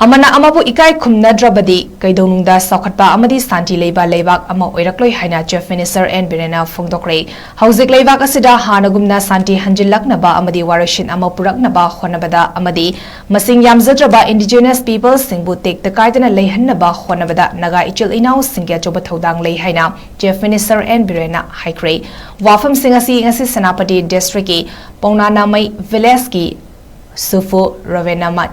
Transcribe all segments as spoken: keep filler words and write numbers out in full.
ꯑꯃꯅ ꯑꯃꯕꯨ ꯏꯀꯥꯏ ꯈꯨꯝꯅꯗ꯭ꯔꯕꯗꯤ ꯀꯩꯗꯧꯅꯨꯡꯗ ꯆꯥꯎꯈꯠꯄ ꯑꯃꯗꯤ ꯁꯥꯟꯇꯤ ꯂꯩꯕ ꯂꯩꯕꯥꯛ ꯑꯃ ꯑꯣꯏꯔꯛꯂꯣꯏ ꯍꯥꯏꯅ Chief Minister N ꯕꯤꯔꯦꯟꯅ ꯐꯣꯡꯗꯣꯛꯈ꯭ꯔꯦ꯫ ꯍꯧꯖꯤꯛ ꯂꯩꯕꯥꯛ ꯑꯁꯤꯗ ꯍꯥꯟꯅꯒꯨꯝꯅ ꯁꯥꯟꯇꯤ ꯍꯟꯖꯤꯜꯂꯛꯅꯕ ꯑꯃꯗꯤ ꯋꯥꯔꯣꯏꯁꯤꯟ ꯑꯃ ꯄꯨꯔꯛꯅꯕ ꯍꯣꯠꯅꯕꯗ ꯑꯃꯗꯤ ꯃꯁꯤꯡ ꯌꯥꯝꯖꯗ꯭ꯔꯕ indigenous peopleꯁꯤꯡꯕꯨ ꯇꯦꯛꯇ ꯀꯥꯏꯗꯅ ꯂꯩꯍꯟꯅꯕ ꯍꯣꯠꯅꯕꯗ ꯅꯥꯒꯥ ꯏꯆꯤꯜ ꯏꯅꯥꯎꯁꯤꯡꯒꯤ ꯑꯆꯧꯕ ꯊꯧꯗꯥꯡ ꯂꯩ ꯍꯥꯏꯅ Chief Minister N ꯕꯤꯔꯦꯟꯅ ꯍꯥꯏꯈ꯭ꯔꯦ꯫ ꯋꯥꯐꯝꯁꯤꯡ ꯑꯁꯤ ꯉꯁꯤ ꯁꯦꯅꯥꯄꯇꯤ districtꯀꯤ ꯄꯧꯅꯥꯅꯥꯃꯩ villageꯀꯤ ꯁꯨꯐꯨ ꯔꯣꯕꯦꯅꯥꯃꯠ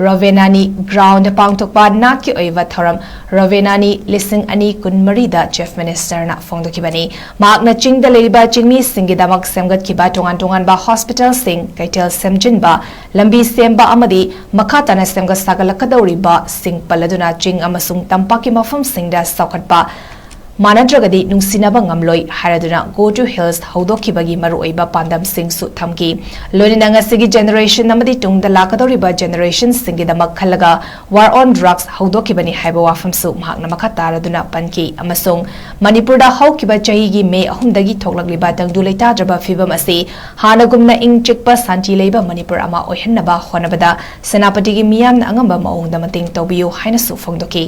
ꯔꯣꯕꯦꯅꯥꯅꯤ ground ꯄꯥꯡꯊꯣꯛꯄ ꯅꯥꯠꯀꯤ ꯑꯣꯏꯕ ꯊꯧꯔꯝ ꯔꯣꯕꯦꯅꯥꯅꯤ ꯂꯤꯁꯤꯡ ꯑꯅꯤ ꯀꯨꯟꯃꯔꯤꯗ Chief Ministerꯅ ꯐꯣꯡꯗꯣꯛꯈꯤꯕꯅꯤ꯫ ꯃꯍꯥꯛꯅ ꯆꯤꯡꯗ ꯂꯩꯔꯤꯕ ꯆꯤꯡꯃꯤꯁꯤꯡꯒꯤꯗꯃꯛ ꯁꯦꯝꯒꯠꯈꯤꯕ ꯇꯣꯉꯥꯟ ꯇꯣꯉꯥꯟꯕ hospitalꯁꯤꯡ, ꯀꯩꯊꯦꯜ ꯁꯦꯝꯖꯤꯟꯕ, ꯂꯝꯕꯤ ꯁꯦꯝꯕ ꯑꯃꯗꯤ ꯃꯈꯥ ꯇꯥꯅ ꯁꯦꯝꯒꯠ ꯁꯥꯒꯠꯂꯛꯀꯗꯧꯔꯤꯕꯁꯤꯡ ꯄꯜꯂꯗꯨꯅ ꯆꯤꯡ ꯑꯃꯁꯨꯡ ꯇꯝꯄꯥꯛꯀꯤ ꯃꯐꯝꯁꯤꯡꯗ ꯆꯥꯎꯈꯠꯄ ꯃꯥꯟꯅꯗ꯭ꯔꯒꯗꯤ ꯅꯨꯡꯁꯤꯅꯕ ꯉꯝꯂꯣꯏ ꯍꯥꯏꯔꯗꯨꯅ Go to Hills ꯍꯧꯗꯣꯛꯈꯤꯕꯒꯤ ꯃꯔꯨꯑꯣꯏꯕ ꯄꯥꯟꯗꯝꯁꯤꯡꯁꯨ ꯊꯝꯈꯤ꯫ ꯂꯣꯏꯅꯅ ꯉꯁꯤꯒꯤ generation ꯑꯃꯗꯤ ꯇꯨꯡꯗ ꯂꯥꯛꯀꯗꯧꯔꯤꯕ generationꯁꯤꯡꯒꯤꯗꯃꯛ ꯈꯜꯂꯒ War on Drugs ꯍꯧꯗꯣꯛꯈꯤꯕꯅꯤ ꯍꯥꯏꯕ ꯋꯥꯐꯝꯁꯨ ꯃꯍꯥꯛꯅ ꯃꯈꯥ ꯇꯥꯔꯗꯨꯅ ꯄꯟꯈꯤ꯫ ꯑꯃꯁꯨꯡ ꯃꯅꯤꯄꯨꯔꯗ ꯍꯧꯈꯤꯕ ꯆꯍꯤꯒꯤ ꯃꯦ ꯑꯍꯨꯝꯗꯒꯤ ꯊꯣꯛꯂꯛꯂꯤꯕ ꯇꯪꯗꯨ ꯂꯩꯇꯥꯗ꯭ꯔꯕ ꯐꯤꯕꯝ ꯑꯁꯤ ꯍꯥꯟꯅꯒꯨꯝꯅ ꯏꯪ ꯆꯤꯛꯄ ꯁꯥꯟꯇꯤ ꯂꯩꯕ ꯃꯅꯤꯄꯨꯔ ꯑꯃ ꯑꯣꯏꯍꯟꯅꯕ ꯍꯣꯠꯅꯕꯗ ꯁꯦꯅꯥꯄꯇꯤꯒꯤ ꯃꯤꯌꯥꯝꯅ ꯑꯉꯝꯕ ꯃꯑꯣꯡꯗ ꯃꯇꯦꯡ ꯇꯧꯕꯤꯌꯨ ꯍꯥꯏꯅꯁꯨ ꯐꯣꯡꯗꯣꯛꯈꯤ꯫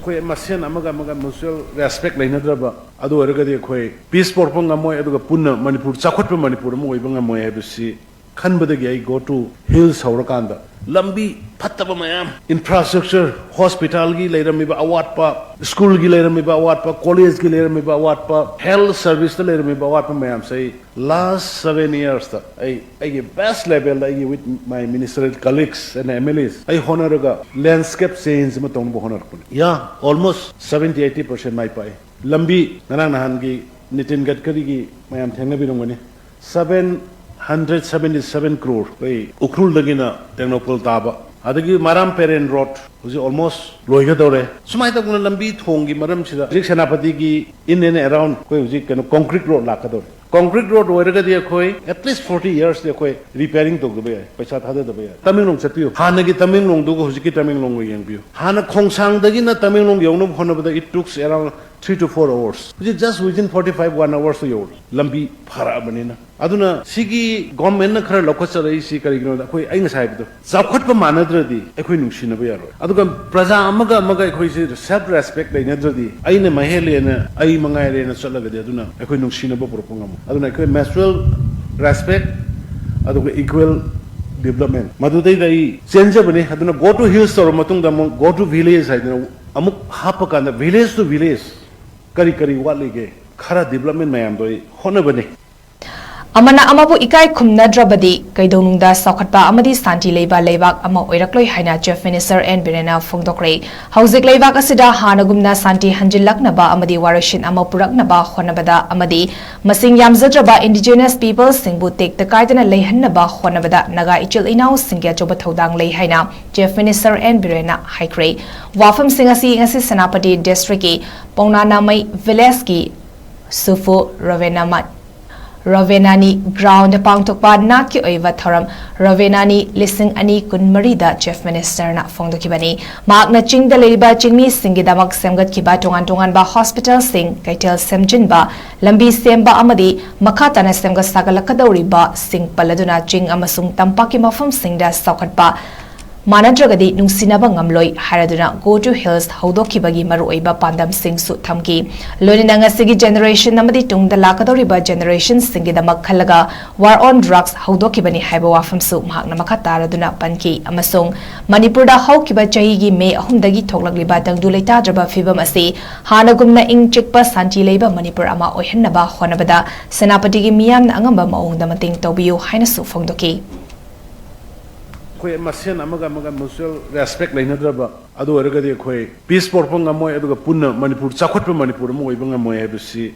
ꯑꯩꯈꯣꯏ ꯃꯁꯦꯟ ꯑꯃꯒ ꯑꯃꯒ mutual respect ꯂꯩꯅꯗ꯭ꯔꯕ ꯑꯗꯨ ꯑꯣꯏꯔꯒꯗꯤ ꯑꯩꯈꯣꯏ peace ꯄꯨꯔꯛꯄ ꯉꯝꯃꯣꯏ, ꯑꯗꯨꯒ ꯄꯨꯟꯅ ꯃꯅꯤꯄꯨꯔ ꯆꯥꯎꯈꯠꯄ ꯃꯅꯤꯄꯨꯔ ꯑꯃ ꯑꯣꯏꯕ ꯉꯝꯃꯣꯏ ꯍꯥꯏꯕꯁꯤ ꯈꯟꯕꯗꯒꯤ ꯑꯩ Go to Hills ꯍꯧꯔꯀꯥꯟꯗ ꯂꯝꯕꯤ ꯐꯠꯇꯕ ꯃꯌꯥꯝ, infrastructure, hospitalꯒꯤ ꯂꯩꯔꯝꯃꯤꯕ ꯑꯋꯥꯠꯄ, schoolꯒꯤ ꯂꯩꯔꯝꯃꯤꯕ ꯑꯋꯥꯠꯄ, collegeꯀꯤ ꯂꯩꯔꯝꯃꯤꯕ ꯑꯋꯥꯠꯄ, health serviceꯇ ꯂꯩꯔꯝꯃꯤꯕ ꯑꯋꯥꯠꯄ ꯃꯌꯥꯝꯁꯦ ꯑꯩ last seven yearsꯇ ꯑꯩ ꯑꯩꯒꯤ best levelꯗ ꯑꯩꯒꯤ with my ministerial colleagues and MLAs ꯑꯩ ꯍꯣꯠꯅꯔꯒ landscape change ꯑꯃ ꯇꯧꯅꯕ ꯍꯣꯠꯅꯔꯛꯄꯅꯤ꯫ Yeah, almost seventy eighty percent ꯃꯥꯏ ꯄꯥꯛꯏ꯫ ꯂꯝꯕꯤ ꯉꯔꯥꯡ ꯅꯍꯥꯟꯒꯤ ꯅꯤꯇꯤꯟ ꯒꯗꯀꯔꯤꯒꯤ ꯃꯌꯥꯝ ꯊꯦꯡꯅꯕꯤꯔꯝꯒꯅꯤ꯫ Seven hundred seventy seven crore ꯑꯩꯈꯣꯏ ꯎꯈ꯭ꯔꯨꯜꯗꯒꯤꯅ ꯇꯦꯡꯅꯧꯄꯜ ꯇꯥꯕ, ꯑꯗꯒꯤ ꯃꯔꯥꯝ ꯄꯦꯔꯦꯟ road ꯍꯧꯖꯤꯛ almost ꯂꯣꯏꯒꯗꯧꯔꯦ꯫ ꯁꯨꯃꯥꯏꯅ ꯇꯧꯗꯅ ꯂꯝꯕꯤ ꯊꯣꯡꯒꯤ ꯃꯔꯝꯁꯤꯗ ꯍꯧꯖꯤꯛ ꯁꯦꯅꯥꯄꯇꯤꯒꯤ in and around ꯑꯩꯈꯣꯏ ꯍꯧꯖꯤꯛ ꯀꯩꯅꯣ concrete road ꯂꯥꯛꯀꯗꯧꯔꯦ꯫ Concrete road ꯑꯣꯏꯔꯒꯗꯤ ꯑꯩꯈꯣꯏ at least forty yearsꯇꯤ ꯑꯩꯈꯣꯏ repairing ꯇꯧꯗꯕ ꯌꯥꯏ, ꯄꯩꯁꯥ ꯊꯥꯗꯗꯕ ꯌꯥꯏ꯫ ꯇꯃꯦꯡꯂꯣꯡ ꯆꯠꯄꯤꯌꯨ, ꯍꯥꯟꯅꯒꯤ ꯇꯃꯦꯡꯂꯣꯡꯗꯨꯒ ꯍꯧꯖꯤꯛꯀꯤ ꯇꯃꯦꯡꯂꯣꯡꯒ ꯌꯦꯡꯕꯤꯌꯨ꯫ ꯍꯥꯟꯅ ꯈꯣꯡꯁꯥꯡꯗꯒꯤꯅ ꯇꯃꯦꯡꯂꯣꯡ ꯌꯧꯅꯕ ꯍꯣꯠꯅꯕꯗ it took around Three to four hours, ꯍꯧꯖꯤꯛ just within forty five, one hours ꯇ ꯌꯧꯔꯦ, ꯂꯝꯕꯤ ꯐꯔꯛꯑꯕꯅꯤꯅ꯫ ꯑꯗꯨꯅ ꯁꯤꯒꯤ government ꯅ ꯈꯔ ꯂꯧꯈꯠꯆꯔꯛꯏꯁꯤ ꯀꯔꯤꯒꯤꯅꯣꯗ, ꯑꯩꯈꯣꯏ, ꯑꯩ ꯉꯁꯥꯏ ꯍꯥꯏꯕꯗꯣ, ꯆꯥꯎꯈꯠꯄ ꯃꯥꯟꯅꯗ꯭ꯔꯗꯤ ꯑꯩꯈꯣꯏ ꯅꯨꯡꯁꯤꯅꯕ ꯌꯥꯔꯣꯏ꯫ ꯑꯗꯨꯒ ꯄ꯭ꯔꯖꯥ ꯑꯃꯒ ꯑꯃꯒ ꯑꯩꯈꯣꯏꯁꯦ self respect ꯂꯩꯅꯗ꯭ꯔꯗꯤ, ꯑꯩꯅ ꯃꯍꯦꯜꯂꯦꯅ, ꯑꯩ ꯃꯉꯥꯏꯔꯦꯅ ꯆꯠꯂꯒꯗꯤ, ꯑꯗꯨꯅ ꯑꯩꯈꯣꯏ ꯅꯨꯡꯁꯤꯅꯕ ꯄꯨꯔꯛꯄ ꯉꯝꯃꯣꯏ꯫ ꯑꯗꯨꯅ ꯑꯩꯈꯣꯏ mutual respect, ꯑꯗꯨꯒ equal development, ꯃꯗꯨꯗꯩꯗ ꯑꯩ ꯆꯦꯟꯖꯕꯅꯤ꯫ ꯑꯗꯨꯅ Go to Hills ꯇꯧꯔꯕ ꯃꯇꯨꯡꯗ ꯑꯃꯨꯛ Go to Village ꯍꯥꯏꯗꯅ ꯑꯃꯨꯛ ꯍꯥꯞꯄ ꯀꯥꯟꯗ, village to village ꯀꯔꯤ ꯀꯔꯤ ꯋꯥꯠꯂꯤꯒꯦ, ꯈꯔ development ꯃꯌꯥꯝꯗꯣ ꯑꯩ ꯍꯣꯠꯅꯕꯅꯤ꯫ ꯑꯃꯅ ꯑꯃꯕꯨ ꯏꯀꯥꯏ ꯈꯨꯝꯅꯗ꯭ꯔꯕꯗꯤ ꯀꯩꯗꯧꯅꯨꯡꯗ ꯆꯥꯎꯈꯠꯄ ꯑꯃꯗꯤ ꯁꯥꯟꯇꯤ ꯂꯩꯕ ꯂꯩꯕꯥꯛ ꯑꯃ ꯑꯣꯏꯔꯛꯂꯣꯏ ꯍꯥꯏꯅ Chief Minister ꯑꯦꯟ ꯕꯤꯔꯦꯟꯅ ꯐꯣꯡꯗꯣꯛꯈ꯭ꯔꯦ꯫ ꯍꯧꯖꯤꯛ ꯂꯩꯕꯥꯛ ꯑꯁꯤꯗ ꯍꯥꯟꯅꯒꯨꯝꯅ ꯁꯥꯟꯇꯤ ꯍꯟꯖꯤꯜꯂꯛꯅꯕ ꯑꯃꯗꯤ ꯋꯥꯔꯣꯏꯁꯤꯟ ꯑꯃ ꯄꯨꯔꯛꯅꯕ ꯍꯣꯠꯅꯕꯗ ꯑꯃꯗꯤ ꯃꯁꯤꯡ ꯌꯥꯝꯖꯗ꯭ꯔꯕ indigenous peopleꯁꯤꯡꯕꯨ ꯇꯦꯛꯇ ꯀꯥꯏꯗꯅ ꯂꯩꯍꯟꯅꯕ ꯍꯣꯠꯅꯕꯗ ꯅꯥꯒꯥ ꯏꯆꯤꯜ ꯏꯅꯥꯎꯁꯤꯡꯒꯤ ꯑꯆꯧꯕ ꯊꯧꯗꯥꯡ ꯂꯩ ꯍꯥꯏꯅ Chief Minister ꯑꯦꯟ ꯕꯤꯔꯦꯟꯅ ꯍꯥꯏꯈ꯭ꯔꯦ꯫ ꯋꯥꯐꯝꯁꯤꯡ ꯑꯁꯤ ꯉꯁꯤ ꯁꯦꯅꯥꯄꯇꯤ districtꯀꯤ ꯄꯧꯅꯥꯅꯥꯃꯩ villageꯀꯤ ꯁꯨꯐꯨ ꯔꯣꯕꯦꯅꯥꯃꯠ ꯔꯣꯕꯦꯅꯥꯅꯤ ground ꯄꯥꯡꯊꯣꯛꯄ ꯅꯥꯠꯀꯤ ꯑꯣꯏꯕ ꯊꯧꯔꯝ ꯔꯣꯕꯦꯅꯥꯅꯤ ꯂꯤꯁꯤꯡ ꯑꯅꯤ ꯀꯨꯟꯃꯔꯤꯗ Chief Ministerꯅ ꯐꯣꯡꯗꯣꯛꯈꯤꯕꯅꯤ꯫ ꯃꯍꯥꯛꯅ ꯆꯤꯡꯗ ꯂꯩꯔꯤꯕ ꯆꯤꯡꯃꯤꯁꯤꯡꯒꯤꯗꯃꯛ ꯁꯦꯝꯒꯠꯈꯤꯕ ꯇꯣꯉꯥꯟ ꯇꯣꯉꯥꯟꯕ hospitalꯁꯤꯡ, ꯀꯩꯊꯦꯜ ꯁꯦꯝꯖꯤꯟꯕ, ꯂꯝꯕꯤ ꯁꯦꯝꯕ ꯑꯃꯗꯤ ꯃꯈꯥ ꯇꯥꯅ ꯁꯦꯝꯒꯠ ꯁꯥꯒꯠꯂꯛꯀꯗꯧꯔꯤꯕꯁꯤꯡ ꯄꯜꯂꯗꯨꯅ ꯆꯤꯡ ꯑꯃꯁꯨꯡ ꯇꯝꯄꯥꯛꯀꯤ ꯃꯐꯝꯁꯤꯡꯗ ꯆꯥꯎꯈꯠꯄ ꯃꯥꯟꯅꯗ꯭ꯔꯒꯗꯤ ꯅꯨꯡꯁꯤꯅꯕ ꯉꯝꯂꯣꯏ ꯍꯥꯏꯔꯗꯨꯅ Go to Hills ꯍꯧꯗꯣꯛꯈꯤꯕꯒꯤ ꯃꯔꯨꯑꯣꯏꯕ ꯄꯥꯟꯗꯝꯁꯤꯡꯁꯨ ꯊꯝꯈꯤ꯫ ꯂꯣꯏꯅꯅ ꯉꯁꯤꯒꯤ generation ꯑꯃꯗꯤ ꯇꯨꯡꯗ ꯂꯥꯛꯀꯗꯧꯔꯤꯕ generationꯁꯤꯡꯒꯤꯗꯃꯛ ꯈꯜꯂꯒ War on Drugs ꯍꯧꯗꯣꯛꯈꯤꯕꯅꯤ ꯍꯥꯏꯕ ꯋꯥꯐꯝꯁꯨ ꯃꯍꯥꯛꯅ ꯃꯈꯥ ꯇꯥꯔꯗꯨꯅ ꯄꯟꯈꯤ꯫ ꯑꯃꯁꯨꯡ ꯃꯅꯤꯄꯨꯔꯗ ꯍꯧꯈꯤꯕ ꯆꯍꯤꯒꯤ ꯃꯦ ꯑꯍꯨꯝꯗꯒꯤ ꯊꯣꯛꯂꯛꯂꯤꯕ ꯇꯪꯗꯨ ꯂꯩꯇꯥꯗ꯭ꯔꯕ ꯐꯤꯕꯝ ꯑꯁꯤ ꯍꯥꯟꯅꯒꯨꯝꯅ ꯏꯪ ꯆꯤꯛꯄ ꯁꯥꯟꯇꯤ ꯂꯩꯕ ꯃꯅꯤꯄꯨꯔ ꯑꯃ ꯑꯣꯏꯍꯟꯅꯕ ꯍꯣꯠꯅꯕꯗ ꯁꯦꯅꯥꯄꯇꯤꯒꯤ ꯃꯤꯌꯥꯝꯅ ꯑꯉꯝꯕ ꯃꯑꯣꯡꯗ ꯃꯇꯦꯡ ꯇꯧꯕꯤꯌꯨ ꯍꯥꯏꯅꯁꯨ ꯐꯣꯡꯗꯣꯛꯈꯤ꯫ ꯑꯩꯈꯣꯏ ꯃꯁꯦꯟ ꯑꯃꯒ ꯑꯃꯒ mutual respect ꯂꯩꯅꯗ꯭ꯔꯕ ꯑꯗꯨ ꯑꯣꯏꯔꯒꯗꯤ ꯑꯩꯈꯣꯏ peace ꯄꯨꯔꯛꯄ ꯉꯝꯃꯣꯏ, ꯑꯗꯨꯒ ꯄꯨꯟꯅ ꯃꯅꯤꯄꯨꯔ, ꯆꯥꯎꯈꯠꯄ ꯃꯅꯤꯄꯨꯔ ꯑꯃ ꯑꯣꯏꯕ ꯉꯝꯃꯣꯏ ꯍꯥꯏꯕꯁꯤ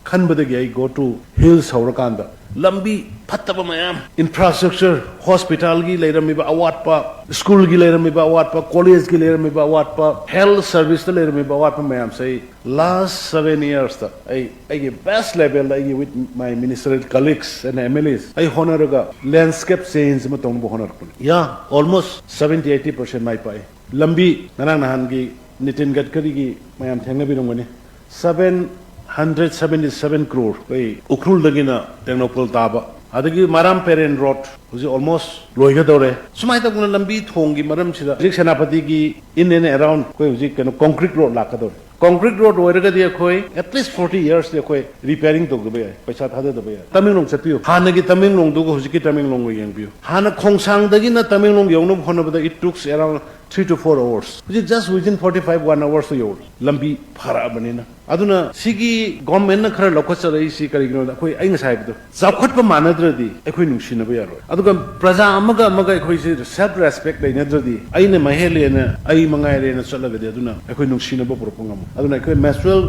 ꯈꯟꯕꯗꯒꯤ ꯑꯩ Go to Hills ꯍꯧꯔꯀꯥꯟꯗ ꯂꯝꯕꯤ ꯐꯠꯇꯕ ꯃꯌꯥꯝ, infrastructure, hospitalꯒꯤ ꯂꯩꯔꯝꯃꯤꯕ ꯑꯋꯥꯠꯄ, schoolꯒꯤ ꯂꯩꯔꯝꯃꯤꯕ ꯑꯋꯥꯠꯄ, collegeꯀꯤ ꯂꯩꯔꯝꯃꯤꯕ ꯑꯋꯥꯠꯄ, health serviceꯇ ꯂꯩꯔꯝꯃꯤꯕ ꯑꯋꯥꯠꯄ ꯃꯌꯥꯝꯁꯦ ꯑꯩ last seven yearsꯇ ꯑꯩ ꯑꯩꯒꯤ best levelꯗ ꯑꯩꯒꯤ with my ministerial colleagues and MLAs ꯑꯩ ꯍꯣꯠꯅꯔꯒ landscape change ꯑꯃ ꯇꯧꯅꯕ ꯍꯣꯠꯅꯔꯛꯄꯅꯤ꯫ Yeah, almost seventy eighty percent ꯃꯥꯏ ꯄꯥꯛꯏ꯫ ꯂꯝꯕꯤ, ꯉꯔꯥꯡ ꯅꯍꯥꯟꯒꯤ ꯅꯤꯇꯤꯟ ꯒꯗꯀꯔꯤꯒꯤ ꯃꯌꯥꯝ ꯊꯦꯡꯅꯕꯤꯔꯝꯒꯅꯤ, Seven hundred seventy seven crore ꯑꯩꯈꯣꯏ ꯎꯈ꯭ꯔꯨꯜꯗꯒꯤꯅ ꯇꯦꯡꯅꯧꯄꯜ ꯇꯥꯕ, ꯑꯗꯒꯤ ꯃꯔꯥꯝ ꯄꯦꯔꯦꯟ ꯔꯣꯗ ꯍꯧꯖꯤꯛ almost ꯂꯣꯏꯒꯗꯧꯔꯦ꯫ ꯁꯨꯃꯥꯏꯅ ꯇꯧꯗꯅ ꯂꯝꯕꯤ ꯊꯣꯡꯒꯤ ꯃꯔꯝꯁꯤꯗ ꯍꯧꯖꯤꯛ ꯁꯦꯅꯥꯄꯇꯤꯒꯤ in and around ꯑꯩꯈꯣꯏ ꯍꯧꯖꯤꯛ ꯀꯩꯅꯣ concrete road ꯂꯥꯛꯀꯗꯧꯔꯦ꯫ Concrete road ꯑꯣꯏꯔꯒꯗꯤ ꯑꯩꯈꯣꯏ at least forty years ꯗꯤ ꯑꯩꯈꯣꯏ repairing ꯇꯧꯗꯕ ꯌꯥꯏ, ꯄꯩꯁꯥ ꯊꯥꯗꯗꯕ ꯌꯥꯏ꯫ ꯇꯃꯦꯡꯂꯣꯡ ꯆꯠꯄꯤꯌꯨ, ꯍꯥꯟꯅꯒꯤ ꯇꯃꯦꯡꯂꯣꯡꯗꯨꯒ ꯍꯧꯖꯤꯛꯀꯤ ꯇꯃꯦꯡꯂꯣꯡꯒ ꯌꯦꯡꯕꯤꯌꯨ꯫ ꯍꯥꯟꯅ ꯈꯣꯡꯁꯥꯡꯗꯒꯤꯅ ꯇꯃꯦꯡꯂꯣꯡ ꯌꯧꯅꯕ ꯍꯣꯠꯅꯕꯗ it took around three to four hours꯫ ꯍꯧꯖꯤꯛ just within forty five, one hours ꯇ ꯌꯧꯔꯦ, ꯂꯝꯕꯤ ꯐꯔꯛꯑꯕꯅꯤꯅ꯫ ꯑꯗꯨꯅ ꯁꯤꯒꯤ government ꯅ ꯈꯔ ꯂꯧꯈꯠꯆꯔꯛꯏꯁꯤ ꯀꯔꯤꯒꯤꯅꯣꯗ, ꯑꯩꯈꯣꯏ, ꯑꯩ ꯉꯁꯥꯏ ꯍꯥꯏꯕꯗꯣ, ꯆꯥꯎꯈꯠꯄ ꯃꯥꯟꯅꯗ꯭ꯔꯗꯤ ꯑꯩꯈꯣꯏ ꯅꯨꯡꯁꯤꯅꯕ ꯌꯥꯔꯣꯏ꯫ ꯑꯗꯨꯒ ꯄ꯭ꯔꯖꯥ ꯑꯃꯒ ꯑꯃꯒ ꯑꯩꯈꯣꯏꯁꯦ self respect ꯂꯩꯅꯗ꯭ꯔꯗꯤ, ꯑꯩꯅ ꯃꯍꯦꯜꯂꯦꯅ, ꯑꯩ ꯃꯉꯥꯏꯔꯦꯅ ꯆꯠꯂꯒꯗꯤ, ꯑꯗꯨꯅ ꯑꯩꯈꯣꯏ ꯅꯨꯡꯁꯤꯅꯕ ꯄꯨꯔꯛꯄ ꯉꯝꯃꯣꯏ꯫ ꯑꯗꯨꯅ ꯑꯩꯈꯣꯏ mutual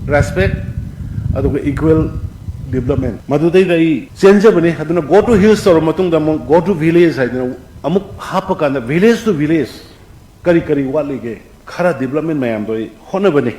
respect ꯑꯗꯨꯒ equal development, ꯃꯗꯨꯗꯩꯗ ꯑꯩ ꯆꯦꯟꯖꯕꯅꯤ꯫ ꯑꯗꯨꯅ go to hills ꯇꯧꯔ ꯃꯇꯨꯡꯗ ꯑꯃꯨꯛ go to village ꯍꯥꯏꯗꯅ ꯑꯃꯨꯛ ꯍꯥꯞꯄ ꯀꯥꯟꯗ, village to village ꯀꯔꯤ ꯀꯔꯤ ꯋꯥꯠꯂꯤꯒꯦ, ꯈꯔ development ꯃꯌꯥꯝꯗꯣ ꯑꯩ ꯍꯣꯠꯅꯕꯅꯤ꯫